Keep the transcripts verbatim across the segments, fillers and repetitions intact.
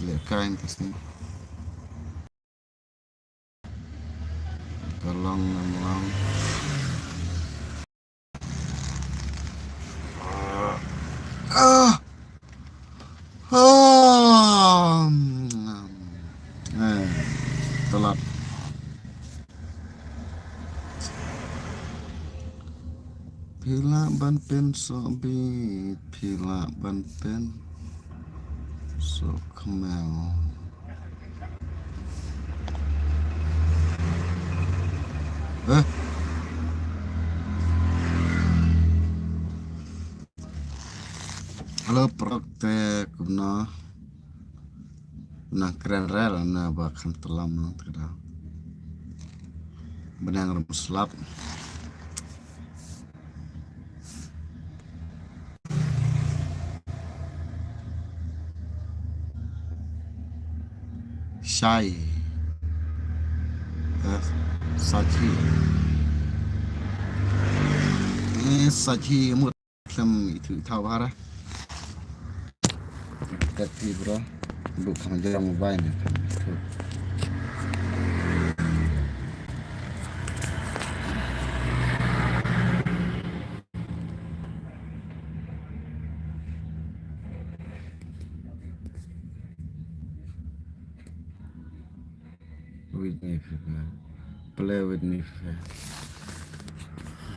Leh kai ntas ni. Ka long, ka long. Ah. Ah. Eh, telat. Phi lah ban pynsoh bit, phi lah ban pynsohkhmat. Eh. Hello, paralok te kumno? Nang kren rel na ba kham telam nang te ka dang. Bneng ruh slap. Shai. Eh, Sachi. Eh, Sachi mut klem itu tau bara. Kat ti bro. Bu kham jam mobile ni. With me, Fifa. Play with me, Fifa.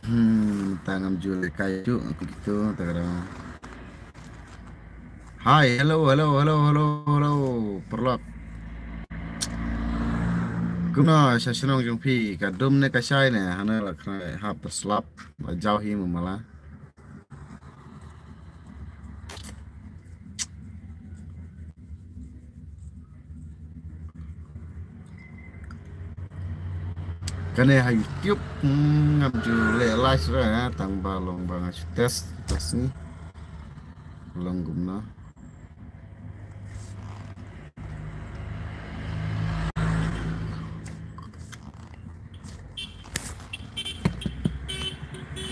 Hmm, tang am ju le kai ju, aku gitu, tak ada. Hi, hello, hello, hello, hello, hello, paralok. Kumno sha shnong jong phi, ka dum ne ka shai ne, hana la khna hap slap, la jaw hi mala. Kane ha YouTube, hmm, ngam ju leh live re, tang ba long ba nga shu test, test ni. Long kumno.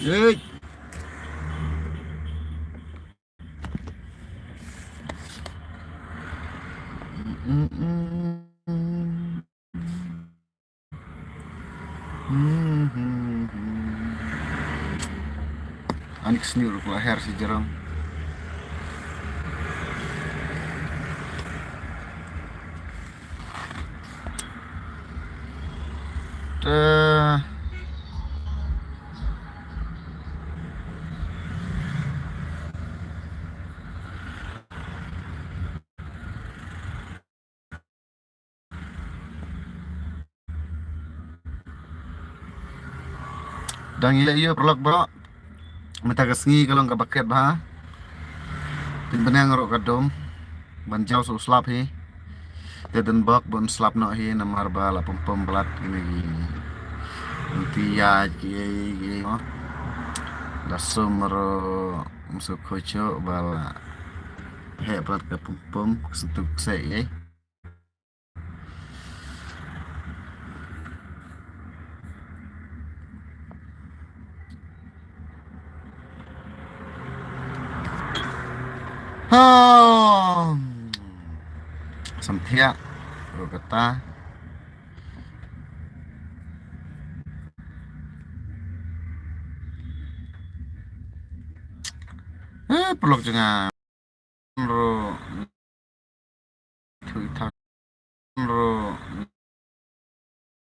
Hey. Anik sniu ruk la her si jerang. Te Dang ïa ïa paralok bro. Mynta ka sngi ka long kaba khet bha. Pynbneng ruh ka dum ban jaw shu slap hi. Te dang bok ban slap noh hi namar ba la pom pom blat kine ki nti ïa ki ei ki ei mo. Da sum ruh msu khocho ba la heh blat ka pom pom ka stuk se ei. Ha. Samthiah ruh kata. Eh, paralok jong nga. Ruh thui tha ruh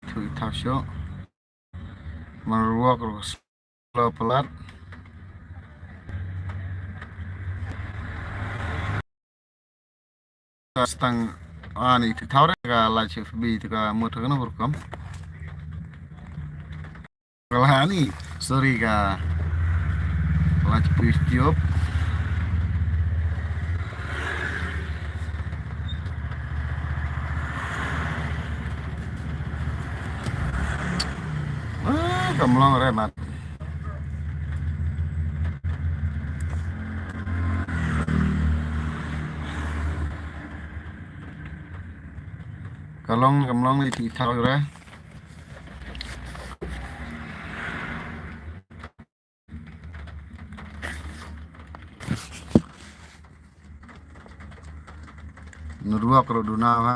thui tha shuh. Mar ruh ruh slow palat. Stang ani thui tha re ka la chi F B tu ka mut ka na rukom. Kalani, sorry ka. Lach pui tiop. Ah, kam long re mat. Ka long, kam long ni ti thau re. Network ruh duna ha.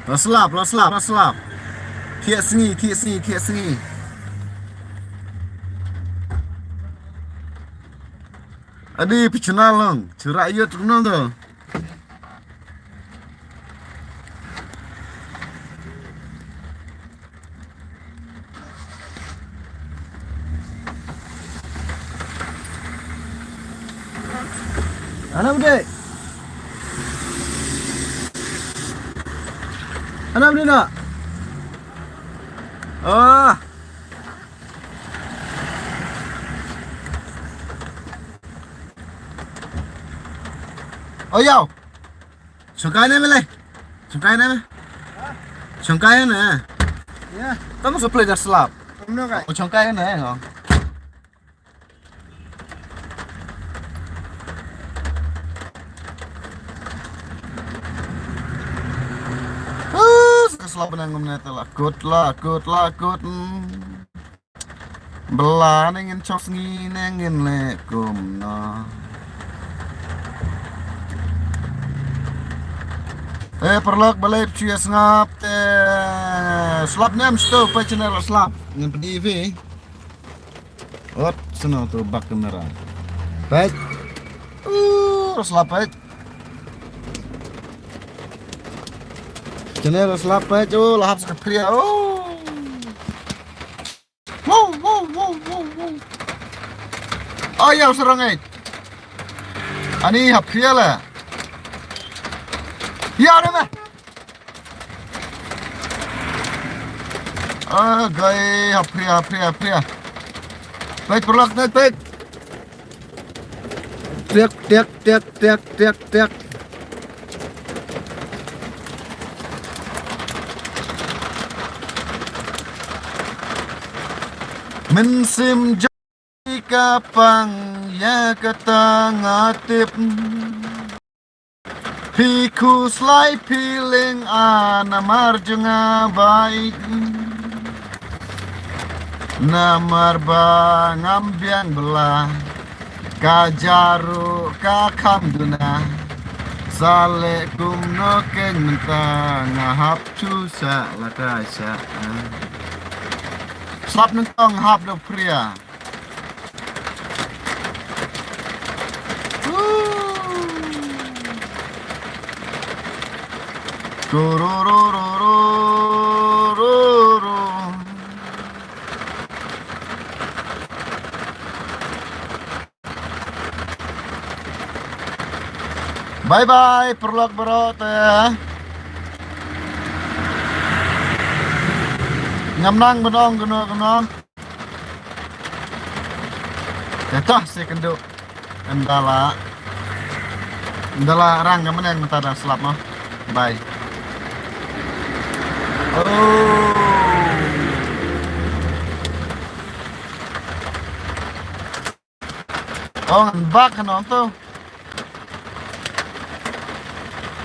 La slap, la slap, la slap. Thiah sngi, thiah sngi, thiah sngi. Adi pichnal long, chura yot kumno do. Ana bude. Ana bude na. Ah. Oh, yau. Chongkai ne mele. Chongkai ne me. Chongkai ne. Ya. Kamu supply dah slap. Kamu kai. Oh, chongkai ne. Oh. Ah, slap nang ngam ne telah. Good luck, good luck, good. Hmm. Bla ne ngin chok sngi ne ngin leh kumno. Eh, paralok balei phi sngap te slap ne em sto pa channel slap. Ngin pynti phi. Ot, sno tu bak kamera. Peit. Uh, slap peit. Channel slap peit. Oh, la hap sa ka phria. Oh. Wow, wow, wow, wow, wow. Oh, ya, sarong eh. Ani hap phria la. Ya, ada meh. Ah, gai, hap phria, hap phria, hap phria. Peit, paralok, peit, peit. Tiak, tiak, tiak, tiak, tiak, tiak. Mynsiem jong ka pang ïa kata nga tip. Phi khuslai phi lyngngoh namar jong nga bai. Namar ba ngam biang bla ka jaru ka kham duna. Sa leh kumno kein mynta nga hap shu sah la ka sah. Slap nyngkong hap da phria. Bye bye, paralok baroh te. Ngam nang ban ong kano kano. Te toh, sa ïakynduh. Ynda la, ynda la rang ka mynne mynta da slap mo. Bye. Oh. Oh, ngan bak kano to.